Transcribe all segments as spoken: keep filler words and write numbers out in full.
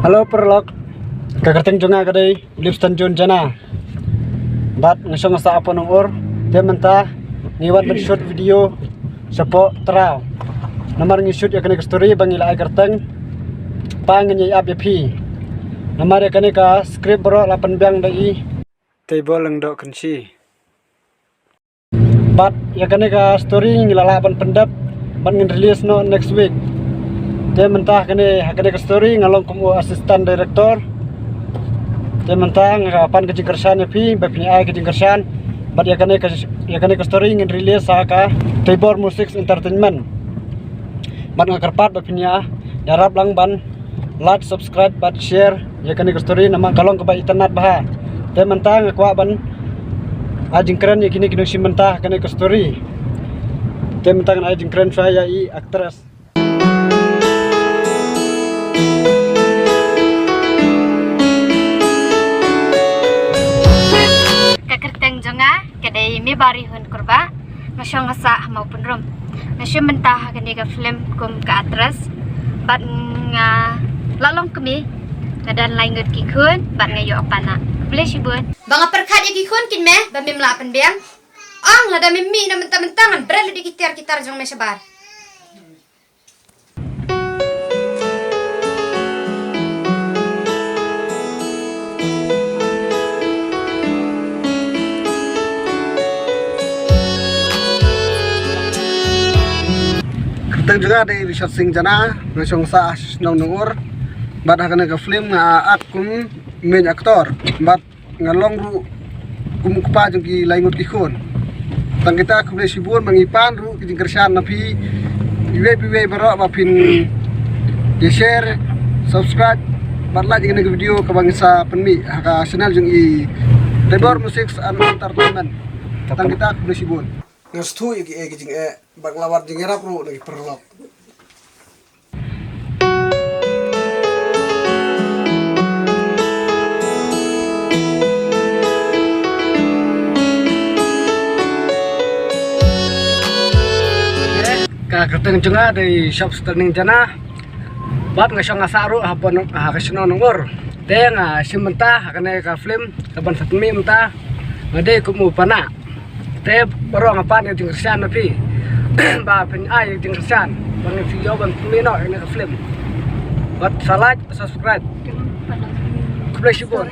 Hello paralok. Ka kyrteng jong nga ka dei Lipstan Jun Jana. Bad nga shong nga sah hapoh Nongur. Te mynta ngi wan ban shoot video shapoh Traw. Namar ngi shoot ïa kane ka story ba ngi la ai kyrteng Pa Ngin Ïai Ap Ïa Phi. Namar ïa kane ka script baroh la pynbiang da i Teibor Lyngdoh Kynshi. Bad ïa kane ka story ngi la lah ban pyndep bad ngin release noh next week. Te mynta ha kane, ha kane ka story nga long kum u assistant director. Te mynta nga pan ka jingkyrshan ïa phi ba phin ai ka jingkyrshan. Bad ïa kane ka, ïa kane ka story ngin release ha ka Teibor Music Entertainment. Bad nga kyrpad ba phin ïa, ïarap lang ban like, subscribe bad share ïa kane ka story namar ka long kaba itynnad bha. Te mynta nga kwah ban ai jingkren ïa kine ki nongshim bynta ha kane ka story. Te mynta ngan ai jingkren shuwa ïa i actress. Ka kyrteng jong nga ka dei Mibari Hun Kurba. Nga shong nga sah ha Mawpynrum. Nga shim bynta ha kane ka film kum ka actress. Bad nga la long kmie, nga don lai ngut ki khun bad nga ïoh pana. Khublei shibun. Ba nga pyrkhat ïa ki khun kin me ba mem lah pynbiang. Ong lada mem mih na mynta mynta ngan bret lut ïa ki tiar ki tar jong me shabar. Kyrteng jong nga dei Richard Singh Jana, nga shong sah ha shnong Nongur. Bad ha kane ka film nga act kum main actor. Bad nga long ruh kum u kpa jong ki lai ngut ki khun. Tang kita khublei shibun ba ngi pan ruh ki jingkyrshan na phi. Iwei pa iwei baroh ba phin ïa share, subscribe bad like ïa kane ka video kaba ngi sa pynmih ha ka channel jong i Teibor Music and Entertainment. Tang kita khublei shibun. Nga sngewthuh ïa ki, eh, ki jingeh bad nga la wad jingïarap ruh na ki paralok. Ka kyrteng jong nga dei Shop Standing Jana. Bad nga shong nga sah ruh ha Pon-, ha ka shnong Nongur. Te nga shim bynta ha kane ka film kaban sa pynmih mynta. Nga dei kum u pana. Te baroh nga pan ïa jingkyrshan na phi. Ba phin ai ïa jingkyrshan ba ngin sa ïoh ban pynmih noh ïa kane ka film. Bad sa like, subscribe. Khublei shibun.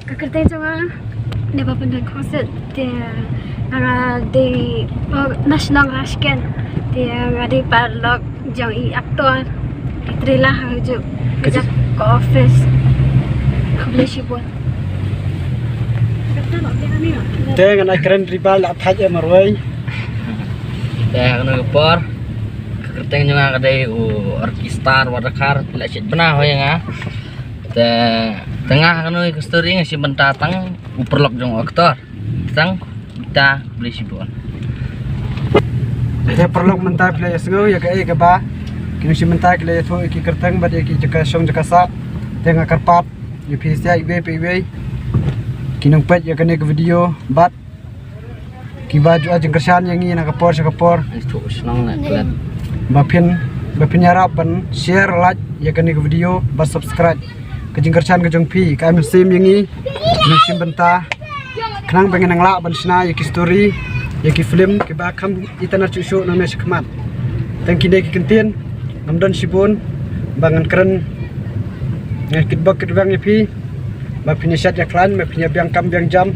Ka kyrteng jong nga dei Bapyndon Khongsit, te nga dei, oh, na shnong Rashken, te nga dei paralok jong i actor, i Trila ha ju ka office. Khublei shibun. Te ngan ai kren ri ba la thait em marwei. Te ha kano ka por ka kyrteng jong nga ka dei u Orchestar Wadakhar, la shit bna hoi nga. Te, te nga ha kano ka story nga shim bynta tang u paralok jong u actor. Tang kita khublei shibun. Te paralok mynta phi la ïa sngew ïa kaei kaba ki nongshim bynta ki la ïathuh ïa ki kyrteng bad ïa ki jaka shong jaka sah. Te nga kyrpad ïa phi sa iwei pa iwei ki nongpeit ïa kane ka video bad kiba ju ai jingkyrshan ïa ngi na ka por sha ka por. Ba phin, ba phin ïarap ban share, like ïa kane ka video bad subscribe. Ka jingkyrshan ka jong phi ka ai mynsiem ïa ngi, ngi shim bynta khnang ba ngin nang lah ban shna ïa ki story, ïa ki film kiba kham itynnad shuh shuh nangne shakhmat. Tang kine ki kyntien ngam don shibun ba ngan kren, ngan kitbok kitweng ïa phi ba phin ïa shad ïa khlaiñ, ba phin ïa biang kam biang jam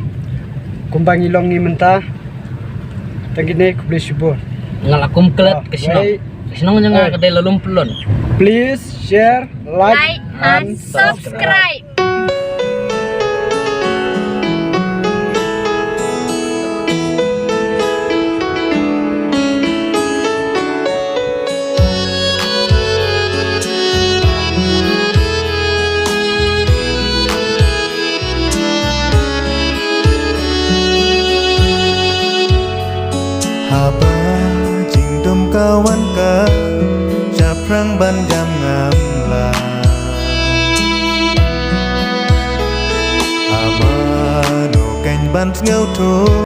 kumba ngi long ngi mynta. Tang kine, khublei shibun. Nga la kum klet ka shnong. Ka shnong jong nga ka dei Lalum Plun. Please share, like and subscribe. Haba jingdum ka wan ka, sha Ban jam ngam la. Amano keiñ ban sngewthuh.